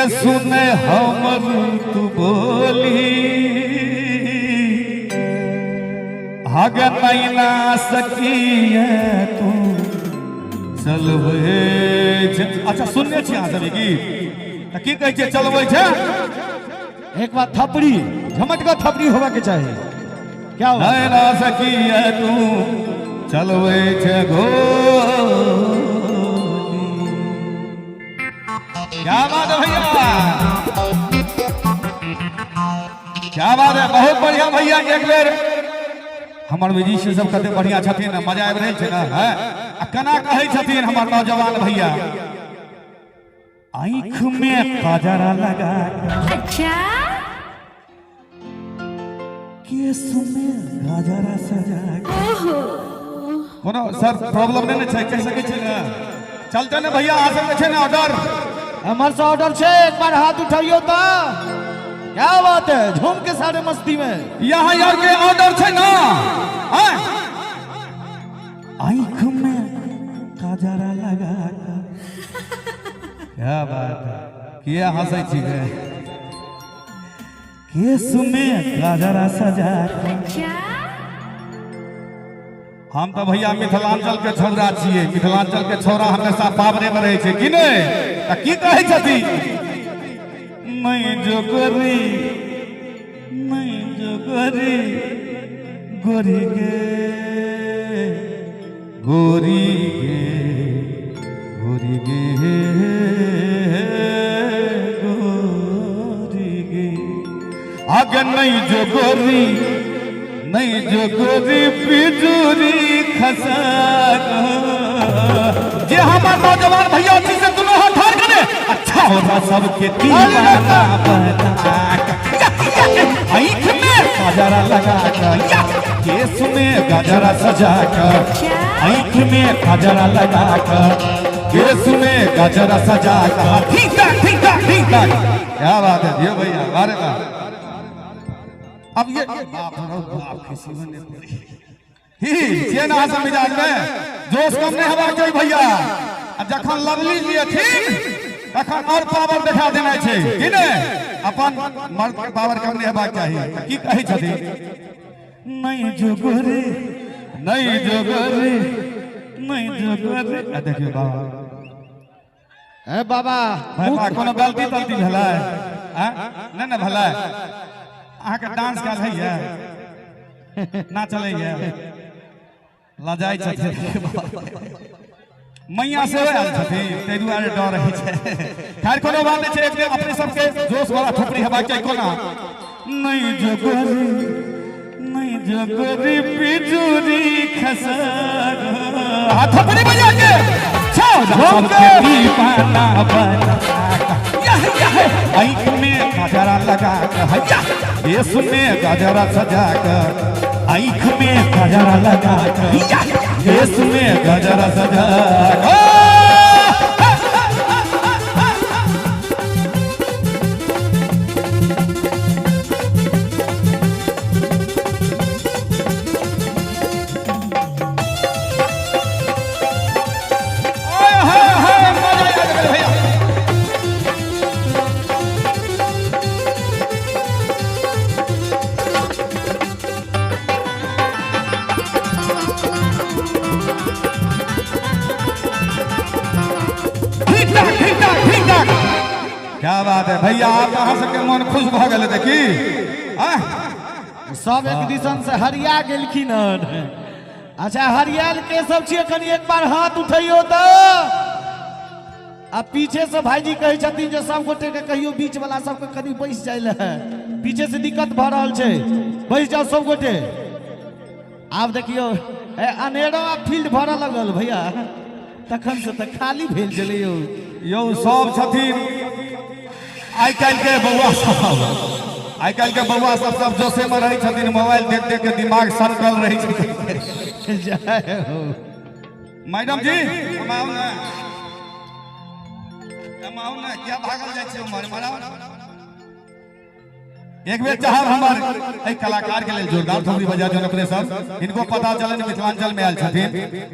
गे सुने हमर तू बोली हग नैना सकिए तू चलबै छै। अच्छा सुनने छी अहाँ सब ई गीत तऽ की कहै छै चलबै छै एक बार थपड़ी झमट का थपड़ी होवा के चाहिए क्या हुआ? नैना सकिए तू चलबै छै गोली। क्या बात है भैया, क्या बात है, बहुत बढ़िया भैया। एक बेर हमर म्यूजिशियन सब कते बढ़िया छथिन ने, मजा आबि रहल छै ने, हैं? आ केना कहै छथिन हमर नौजवान भैया, आँख में कजरा लगा के, अच्छा केस में गजरा सजा के। कोनो सर प्रॉब्लम नहि ने छै, कहि सकै छी ने? चलते ने भैया, अहाँ सबके छै ने ऑर्डर? हमर से ऑर्डर छै, एक बार हाथ उठाइयो तो। क्या बात है, झूम के सारे मस्ती में। यहाँ यार के ऑर्डर छै ना? आँय? आँख में कजरा लगा के। क्या बात है, किया हंसै छी गे? केस में गजरा सजा के। अच्छा हम तऽ भैया मिथिलांचल के छौड़ा छियै, मिथिलांचल के छौड़ा हमेशा पावरे में रहै छै कि नहि? तऽ की कहै छथिन, नहीं जो गोरी, नहीं जो गोरी, गोरी गे, गोरी गे, गोरी गे, गोरी गे, आगे नहीं जो गोरी, नहीं जो गोरी बिजुरी खसा। जे हमार नौजवान भैया छी से दुनू हाथ ठाढ़ करे। अच्छा होता सबके दीवाना बना के, आँख में गजरा लगा के, केस में गजरा सजा के, आँख में गजरा लगा के, केस में गजरा सजा के। ठीक ठाक, ठीक ठाक, ठीक ठाक, क्या बात है ये भैया, बारे बार। अब ये बाप रे बाप, खुशी बने पड़ी ही छियै ने अहाँ सब मिजाज में? जोश कम नहि हेबाक चाही भैया। आ जखन लवली लियथिन तखन और पावर देखा देना छै कि नहि? अपन मर्द के पावर कम नहि हेबाक चाही। तऽ की कहै छथिन, नहीं जोगरे, नहीं जोगरे, नहीं जोगरे। आ देखियौ बाबा। ए बाबा, भाई, कोनो गलती तलती भेलै? आँय? नहि ने भेलै? अहाँके डांस कयल होइए ना? चलैए? लजाइ छथिन। मैया सेहो आयल छथिन, ताहि दुआरे डर होइ छै। खैर, कोनो बात नहि छै। एक बेर अपने सबके जोश वाला थोपड़ी हेबाक चाही। कोना? नहीं जोगरी, नहीं जोगरी बिजुरी खसा। हाथ थोपड़ी बजा के सबके दीवाना बना यह यह, आँख में गजरा लगा के, हैया, केस में गजरा सजा के, आँख में गजरा लगा के, हैया, केस में गजरा सजा के। आय हाय हाय, मजा आ गेल भैया। ठीक ठाक, ठीक ठाक, ठीक ठाक, क्या बात है भैया। आप अहाँ सबके मन खुश भऽ गेल देखी आह? सब एक दिसन से हरिया गेलखिन हन। अच्छा, हरियाल के सब छियै, कनि एक बार हाथ उठैयो तऽ। आ पीछे से भाईजी कहै छथिन जे सब गोटे के कहियो, बीच वाला सबके कनि बैस जाय लए, पीछे से दिक्कत भऽ रहल छै। बैस जाओ सब गोटे। आब देखियौ, ए अनेरो आब फील्ड भरऽ लगल भैया, तखन से तऽ खाली भेल छलै यौ। यौ, सब छथिन आइ काल्हि के बौआ सब, आइ काल्हि के बौआ सब सब जोशे में रहै छथिन, मोबाइल देख देख के दिमाग सनकल रहै छै। जय हो। मैडम जी, हम आउ ने, हम आउ ने, किया भागल जाइ छी उम्हर? इम्हर आउ। एक बेर चाहब हमर एहि कलाकार के लेल जोरदार थोपड़ी बजा जन अपने सब। इनको पता चलन मिथिलांचल में आयल छथिन।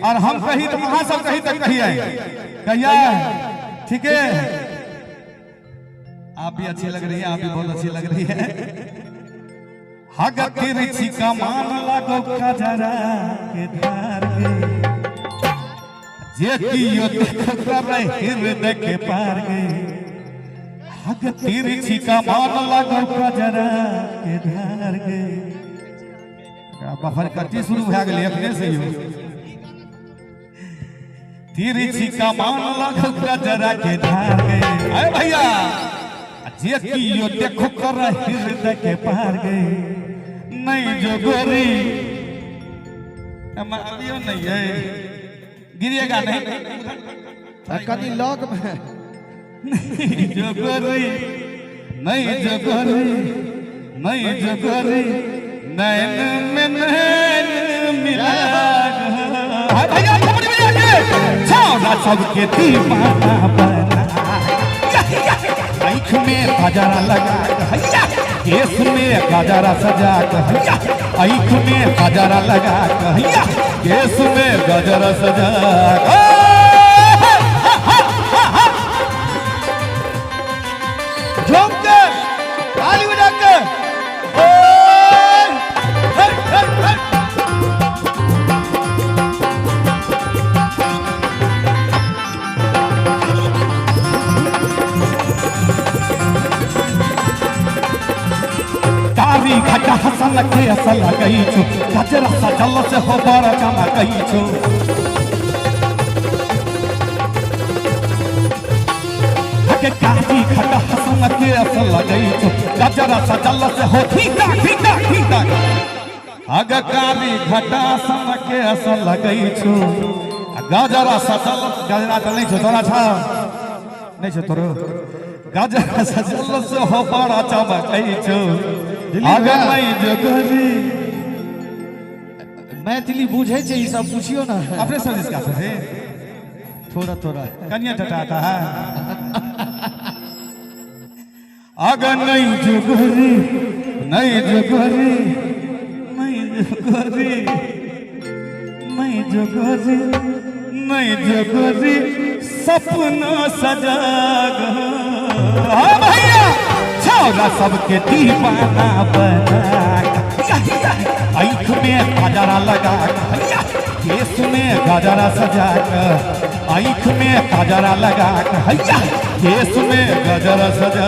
और हम कही तऽ अहाँ सब कही तऽ कहिए, कहिए, ठीक है? आप भी अच्छी लग रही है, आप भी बहुत अच्छी लग रही है। हग तिरछी कमान लागो कजरा के धार गे, जे कियो देखो करे हृदय के पार गे। हग तिरछी कमान लागो कजरा के धार गे। बफर कट्टी शुरू भए गेलै अपने से यो। तिरछी कमान लागो कजरा के धार गे। अरे भैया जे कियो देखो कर हृदय के पार गे। नहीं जो गोरी अभियो नहीं है, गिरिएगा नहीं कनी लग में। नहीं जो गोरी, नहीं जो गोरी, नहीं जो गोरी, नैन में नैन मिला। भैया छौरा सबके दीवाना बना, आँख में गजरा लगा, केस में गजरा सजा, आँख में गजरा लगा, केस में गजरा सजा। झूम के ताली बजा के। ओए हे हे हे। कारी घटा हसन के असल गई छु, गजरा सजल से हो बड़ चमा गई छु। हके कारी घटा हसन के असल गई छु, गजरा सजल से हो ठीका ठीका ठीका। अग कारी घटा हसन के असल गई छु, गजरा सजल। गजरा तो नहीं छु तोरा, छा नहीं छु तोरो। गजरा सजल से हो बड़ा चमा गई छु। अगर नहीं जो गोरी मैथिली बुझे छै ई सब पूछियो ना। अपने सर जिसका से थोड़ा थोड़ा कनिया टटाता है। अगर नहीं जो गोरी, नहीं जो गोरी, नहीं जो गोरी, नहीं जो गोरी, नहीं जो गोरी, सपना सजा। हाँ भैया छौरा सबके दीवाना बना, आँख में गजरा लगा, केस में गजरा सजा, आँख में गजरा लगा, केस में गजरा सजा।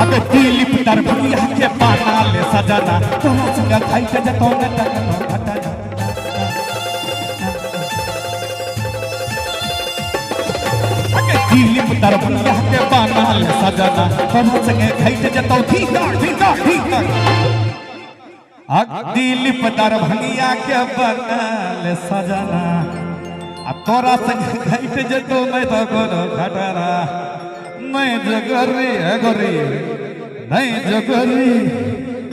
अबे दिलीप दरभंगिया के पाना ले सजना, तोरा संग खाई के जतो न तकनो घटना। अबे दिलीप दरभंगिया के पाना ले सजना, तोरा संग खाई के जतो ठीका ठीका ठीका। अग दिलीप दरभंगिया के बना ले सजना, अब तोरा संग खाई के जतो मैं तकनो घटना। नहीं जगरी है गोरी, नहीं जगरी,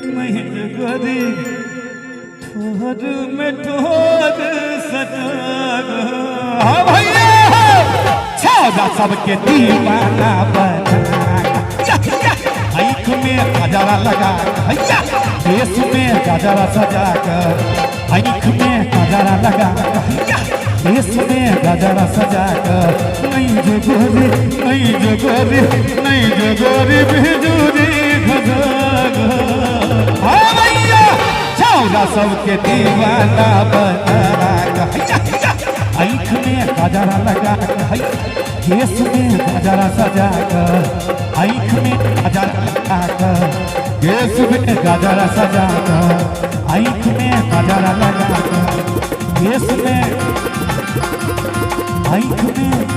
नहीं जगरी, ठोर में ठोर सजा। हाँ भैया छौरा सबके दीवाना बना, आँख में गजरा लगा, केस में गजरा सजा कर, आँख में गजरा लगा, केस में गजरा सजा कर। नहीं जो गोरी, नहीं जो गोरी, नहीं जो गोरी बिजुरी गजरा। हाँ भैया छौरा सबके दीवाना बना, आँख में गजरा लगा, केस में गजरा सजा कर, आँख में गजरा लगा कर, केस में गजरा सजा कर, आँख में गजरा लगा कर, केस में, आँख में।